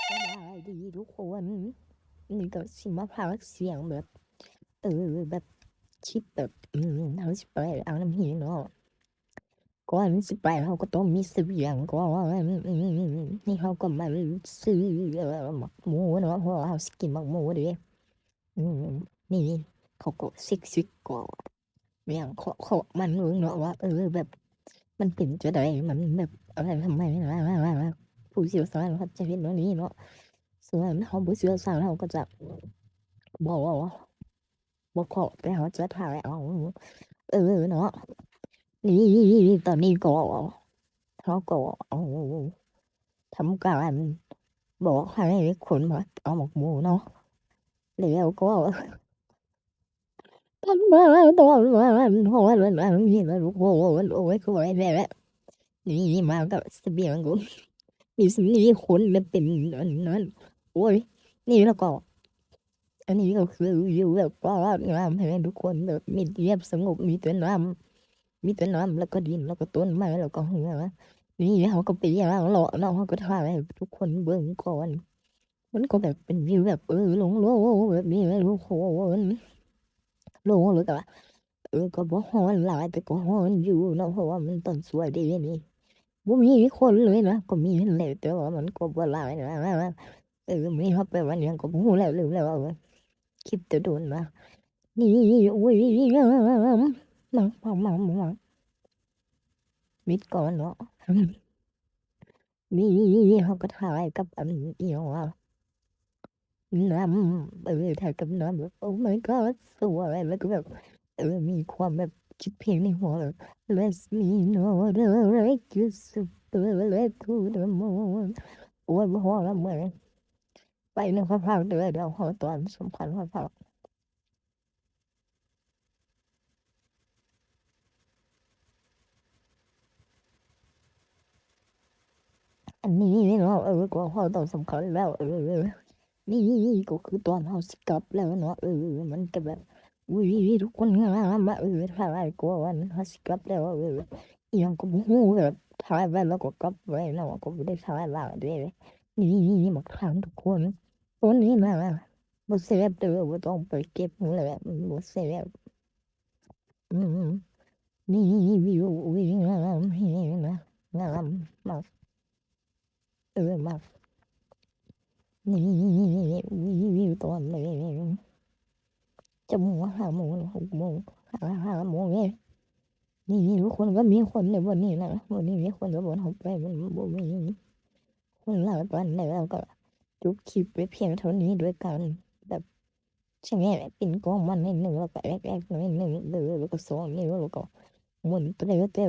ສະບາຍດີທຸກຄົນ ນີ້ກໍຊິມາພາກສຽງແບບ ເອີ ແບບຄລິບແບບ ອືມ ເຮົາຊິໄປເອົານ້ຳຫີນເນາະ ກ່ອນຊິໄປເຮົາກໍຕ້ອງມີສະບຽງກ່ອນ ນີ້ເຮົາກໍມາຊື້ໝາກໂມເນາະ ເພາະວ່າເຮົາຊິກິນໝາກໂມເດ້ ອືມ ນີ້ເຂົາກໍຊິກໆ ກໍ ແມ່ນເຄາະ ເຄາະມັນເບິ່ງເນາະວ່າ ເອີ ແບບມັນເປັນຈັ່ງໃດ ມັນແບບອະໄລທຳໄມ ຜູ້ຊ່ຽວຊານເຂົາຈະເຮັດແນວນີ້ເນາະ ສ່ວນເຮົາບໍ່ຊ່ຽວຊານ ເຮົາກໍຈະບໍ່ເວົ້າ ບໍ່ເຄາະ ແຕ່ເຮົາຈະຖ່າຍເອົາ ເອີ ເນາະ ນີ້ ຕອນນີ້ກໍ ເຮົາກໍ ເອົາ ທຳການບອກໃຫ້ຄົນມາເອົາໝາກໂມເນາະ ແລ້ວກໍ ມັນມາແລ້ວ ຕອນມັນມາແລ້ວ ມັນຮ້ອນ ມັນ ມັນ ມັນ ໂອ້ຍ ໂອ້ຍ ໂອ້ຍ ຄືວ່າແທ້ແຫຼະ ນີ້ ນີ້ມາກັບສະບຽງກູ ມີ ມີຄົນແບບເປັນອັນນັ້ນ ໂອ້ຍ ນີ້ແລ້ວກໍ ອັນນີ້ກໍຄືວິວແບບ ວ້າວ ງາມແຮງທຸກຄົນ ແບບມີແບບສະຫງົບ ມີແຕ່ນ້ຳ ມີແຕ່ນ້ຳ ແລ້ວກໍດິນ ແລ້ວກໍຕົ້ນໄມ້ ແລ້ວກໍເຮືອ ນີ້ເຮົາກໍໄປຍ່າງເລາະເນາະ ເຮົາກໍຖ່າຍໃຫ້ທຸກຄົນເບິ່ງກ່ອນ. ມັນກໍແບບເປັນວິວແບບ ເອີ ໂລ່ງໆ ແບບນີ້ແຫຼະ ໂອ້ໂຫ ໂລ່ງ ແລ້ວກໍ ເອີ ກໍບໍ່ຮ້ອນຫຼາຍ ແຕ່ກໍຮ້ອນຢູ່ເນາະ ເພາະວ່າມັນຕອນສວຍເດ້ນີ້ ບໍ່ມີຄົນເລີຍນະ ກໍມີຫັ້ນແຫຼະ ແຕ່ວ່າມັນກໍບໍ່ຫຼາຍນະ ເອີ ມື້ນີ້ເຮົາໄປວັນຫຍັງກໍບໍ່ຮູ້ແລ້ວ ລືມແລ້ວ ເອີ ຄລິບແຕ່ດົນນະ ນີ້ ໂອ້ຍ ງາມ ງາມ ງາມ ມິດກ່ອນເນາະ. ນີ້ ນີ້ ນີ້ ເຮົາກໍຖ່າຍກັບອັນ ອີ່ຫຍັງວະ ນ້ຳ ເອີ ຖ່າຍກັບນ້ຳແບບ Oh my god ສວຍ ແລ້ວກໍແບບ ເອີ ມີຄວາມແບບຄິດເພງໃນຫົວແບບ Let me know the way you should do it to the moon ໂອ້ຍ ບໍ່ຮ້ອງແລ້ວ ເມື່ອຍ ໄປໜຶ່ງພາກໆ ເດີ ດຽວເຮົາຕອນສຳຄັນພາກໆ. ອັນນີ້ເນາະ ເອີ ກໍເວົ້າຕອນສຳຄັນແລ້ວ ເອີ ນີ້ ນີ້ ນີ້ກໍຄືຕອນເຮົາຊິກັບແລ້ວເນາະ ເອີ ມັນກໍແບບ ອຸ້ຍ ທຸກຄົນງາມມາກ ເອີ ຖ່າຍໄວ້ກໍວ່າເຮົາຊິກັບແລ້ວ ເອີ ອີ່ຫຍັງກໍບໍ່ຮູ້ ແບບຖ່າຍໄວ້ແລ້ວກໍກັບໄວ້ເນາະ ກໍບໍ່ໄດ້ຖ່າຍຫຼາຍເດ້ ນີ້ ນີ້ ນີ້ ບັກຂາມທຸກຄົນ ຕົ້ນນີ້ນະ ບໍ່ແຊບເດີ ບໍ່ຕ້ອງໄປເກັບ ຮູ້ແລ້ວແບບມັນບໍ່ແຊບ ອືມ ນີ້ ນີ້ ນີ້ ວິວ ວິວ ງາມ ນີ້ ນີ້ນະ ງາມ ມັກ ເອີ ມັກ ນີ້ ນີ້ ນີ້ ນີ້ ວິວ ວິວ ຕອນນີ້ ຈະໂມງ ຫ້າໂມງ ຫົກໂມງ ຫ້າ ຫ້າໂມງເດ້ ນີ້ ນີ້ ທຸກຄົນກໍມີຄົນໃນບ່ອນນີ້ນະ ບ່ອນນີ້ມີຄົນ ແຕ່ບ່ອນເຮົາໄປມັນບໍ່ມີຄົນຫຼາຍປານໃດ ແລ້ວກໍຈົບຄລິບໄວ້ພຽງເທົ່ານີ້ ໂດຍການແບບ ສະແງະປິ່ນກ້ອງມາໜ້ອຍໜຶ່ງ ແລ້ວກໍແອກໆໜ້ອຍໜຶ່ງເດີ ແລ້ວກໍສອງນິ້ວ ແລ້ວກໍໝູນໄປເລີຍ